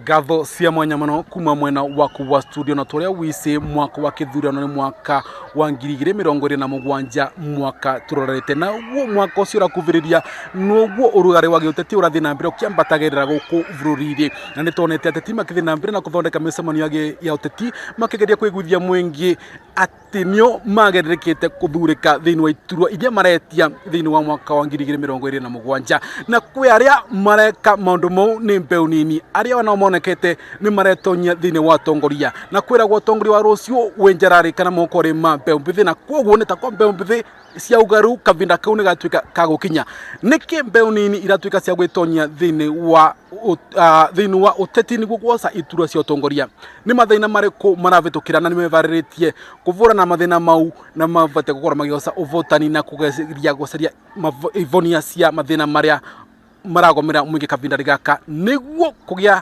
Ngatho cia mwanya muno kuma mwena waku wa studio na turia wisi mwaka wa kithurano ni mwaka wa 2027, mwaka turorete na guo mwaka ucio urakuviriria noguo urugari wa giuteti urathii na mbere ukiambatagirira guku bururi-ini. Na ni tuonete ateti makithii na mbere na kuthondeka micemanio ya uteti, makigeria kwiguithia mwingi atĩ nĩo magererĩkĩte kũthurĩka thĩinĩ wa iturwa iria maretia thĩinĩ wa mwaka wa 2027. Na kwĩ arĩa mareka maũndũ mau nĩ mbeũ nini, arĩa onao monekete nĩ maretonyia thĩinĩ wa atongoria, na kwĩragwo ũtongoria wa rũciũ wĩ njararĩ kana moko-rĩ ma mbeũ mbĩthĩ, na kwoguo nĩ ta kwa mbeũ mbĩthĩ cia ugaru kavinda kau nĩ gatuĩka ka gũkinya. Nĩkĩ mbeũ nini iratuĩka cia gwĩtonyia thĩinĩ wa ũteti nĩguo gwoca iturwa cia ũtongoria? Nĩ mathĩna marĩkũ maravĩtũkĩra na nĩ mevarĩrĩtie kũvũrana na mathĩna mau na mabate gũkorwo magĩoca ũvotani na kũgeria gũcaria ivonia cia mathĩna marĩa maragomera mũingĩ kavinda gaka? Nĩguo kũgĩa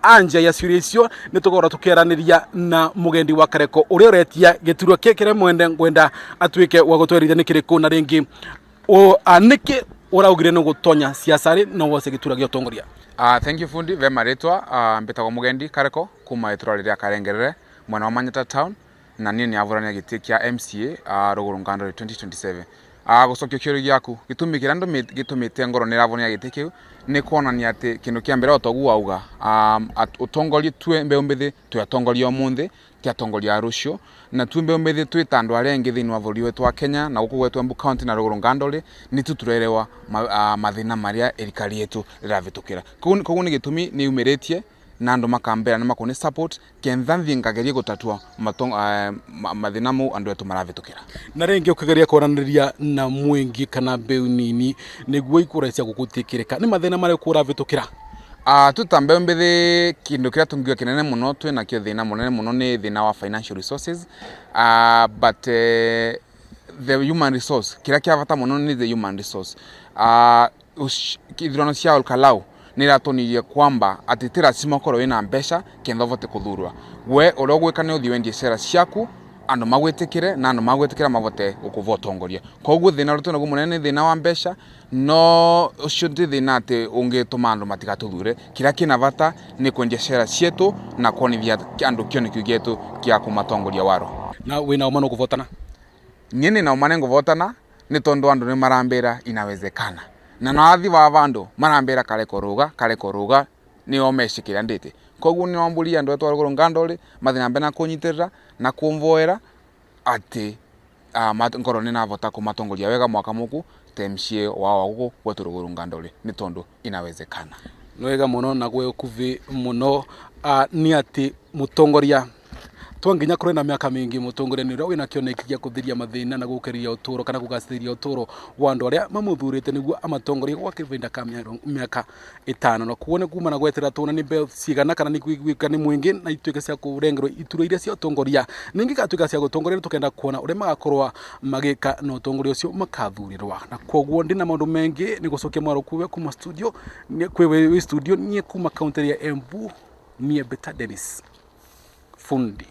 anja ya ciũria icio, nĩ tũgũkorwo tũkĩaranĩria na mũgendi wa Kareko ũrĩa ũretia gĩturwa kĩ kĩrĩa mwende ngwenda atuĩke wa gũtwerithia nĩ kĩrĩkũ, na rĩngĩ nĩkĩ ũraugire nĩ gũtonya siasa rĩ no wose gĩturwa gĩa ũtongoria. Thank you, fundi ve maritwa. Mbitagwo Mugendi Kareko kuma itura riria Karengerere, mwena wa Manyata town, na niĩ nĩavũrania gĩtĩ kĩa MCA Rũgũrũ Ngandori 2027. Gũcokia kĩũria gĩaku, gĩtũmi kĩrĩa gĩtũmĩte ngorwo nĩravũrania gĩtĩ kĩu nĩ kuonania atĩ kĩndũ kĩa mbere, o toguo wauga, ũtongoria, tue mbeũ mbĩthĩ twĩ atongoria ũmũthĩ, ti atongoria a rũciũ. Na tue mbeũ mbĩthĩ twĩ ta andũ arĩa angĩ thĩinĩ wa bũrũri witũ wa Kenya na gũkũ gwetũ Embu County na Rũgũrũ Ngandori, nĩ tu tũrerewa mathĩna marĩa ĩrikari yetu rĩravĩtũkĩra. Koguo nĩ gĩtũmi nĩ yumĩrĩtie na andũ makambĩra nĩ makũnĩ support kentha thiĩ ngagerie gũtatua mathĩna mau andũ etu maravĩtũkĩra. Na rĩngĩ ũkĩgeria kwaranĩria na mũingĩ kana mbeũ nini nĩguo ikũra cia gũgũtĩkĩrĩka, nĩ mathĩna marĩkũ ũravĩtũkĩra? Twĩ ta mbeũ mbĩthĩ, kĩndũ kĩrĩa tũngiuga kĩnene mũno twĩ nakĩo, thĩna mũnene mũno, nĩ thĩna wa financial resources, but the human resource, kĩrĩa kĩa bata mũno nĩ the human resource. Ithurano cia Olkalau nĩ iratonirie kwamba atĩ ti lazima ũkorwo wĩna mbeca kentha ũvote kũthurwa. We ũrĩa ũgwĩka nĩ ũthiĩ wendie cera ciaku, andũ magwĩtĩkĩre, na andũ magwĩtĩkĩra mavote gũkũva ũtongoria. Koguo thĩna ũrĩa twĩnaguo mũnene nĩ thĩna wa mbeca, no ũcio ti thĩna atĩ ũngĩtũma andũ matigatũthure. Kĩrĩa kĩna bata nĩ kwendia cera cietu na kuonithia andũ kĩoneki gĩetu kĩa kũmatongoria waro. Na wĩna ũma nĩ ũkũvotana? Niĩ nĩ na ũma nĩ ngũvotana, nĩ tondũ andũ nĩ marambĩra inawezekana, na nathi wa vandu marambĩra Kareko rũga, Kareko rũga, nĩo mecĩkĩra ndĩte. Koguo nĩ wambũria andũ etwa Rũgũrũ Ngandori mathiĩ na mbere na kũnyitĩrĩra na kũmvoera atĩ ngorwo nĩ navota kũmatongoria wega mwaka mũku ta MCA wao wa gũkũ gwetu Rũgũrũ Ngandori, nĩ tondũ inawezekana. Nĩ wega mũno na gwĩ ũkuhĩ mũno, nĩ atĩ mũtongoria to nginya kũrĩ na mĩaka mĩingĩ. Mũtongoria nĩ ũrĩa wĩna kĩoneki gĩa kũthiria mathĩna na gũkĩria ũtũũro kana kũgacĩrithia ũtũũro wa andũ arĩa mamũthurĩte nĩguo amatongorie gwa kĩbinda ka mĩaka 5. Na kuo nĩ kuma na gweterera tuone nĩ mbeũ cigana kana nĩ kũiguĩka nĩ mũingĩ na ituĩke cia kũrengerwo iturwa iria cia ũtongoria, ningĩ igatuĩka cia gũtongoria. Tũkenda kuona ũrĩa magakorwo magĩka na ũtongoria ũcio makathurĩrwa. Na koguo ndĩna maũndũ mengĩ nĩ gũcokia mwaro kuwe kuma studio kwĩ wĩ studio. Niĩ kuma kaunti ya Embu, niĩ Beta Dennis Fundi.